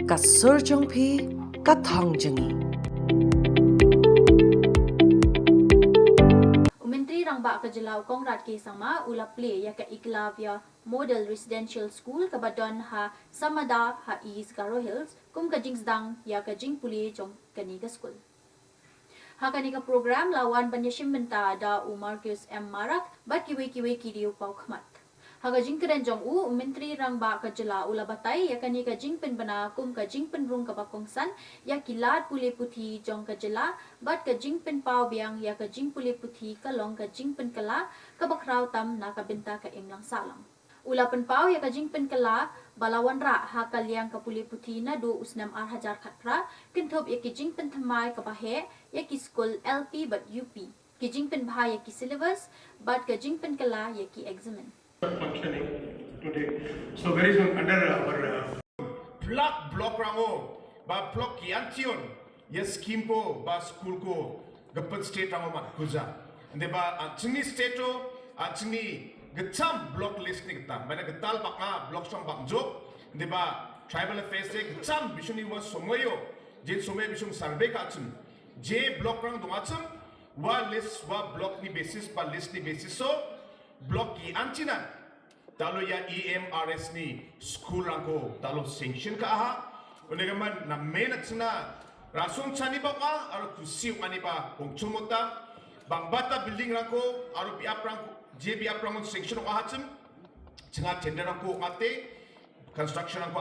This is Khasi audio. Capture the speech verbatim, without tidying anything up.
Ka sur jong phi, ka thong jong ngi. U Myntri Rangbah ka jylla u Conrad K Sangma u la plie ïa ka Eklavya Model Residential School kaba don ha Samada ha East Garo Hills kum ka jingsdang ïa ka jingpule jong kane ka skul. Ha kane ka program la wan ban ïashim bynta da u Marcuise M Marak bad kiwei kiwei ki riew paw khmat. Ha ka jingkren jong u, u Myntri Rangbah ka jylla u la batai ïa kane ka jingpynbna kum ka jingpynrung kaba kongsan ïa ki lad pule puthi jong ka jylla bad ka jingpynpaw biang ïa ka jingpule puthi ka long ka jingpynkylla kaba khraw tam na ka bynta ka imlang sahlang. U la pynpaw ïa ka jingpynkylla ba la wanrah ha ka liang ka pule puthi naduh u snem ar hajar khatphra, kynthup ïa ki jingpynthymmai kaba heh ïa ki skul L P bad U P, ki jingpynbha ïa ki syllabus bad ka jingpynkylla ïa ki eksamin. Functioning today. So very soon under our uh, Block, block rango, ba block ki antion, ya scheme ko, ba school ko, gepet state rango mat kuza. Ande ba, ah, chini state o, ah, chini gecham block list ni geta. Mana getal bak nga block song bak jok. Ande ba tribal affairs de gecham bishuni wa somoyo. Je somoyo bishung survey ka chim. Je block rang dong achim, wa list, wa block ni basis, ba list ni basis so, block ki anchinan. Talo ya E M R S ni school rangko talo sanction ka aha. Une ka man na main action na rasong chani ba ma aro kusiu ani ba ong chomota. Bang bata building rangko aro bi aprang je bi aprang sanction aha chim. Chinga tender rangko mate construction rangko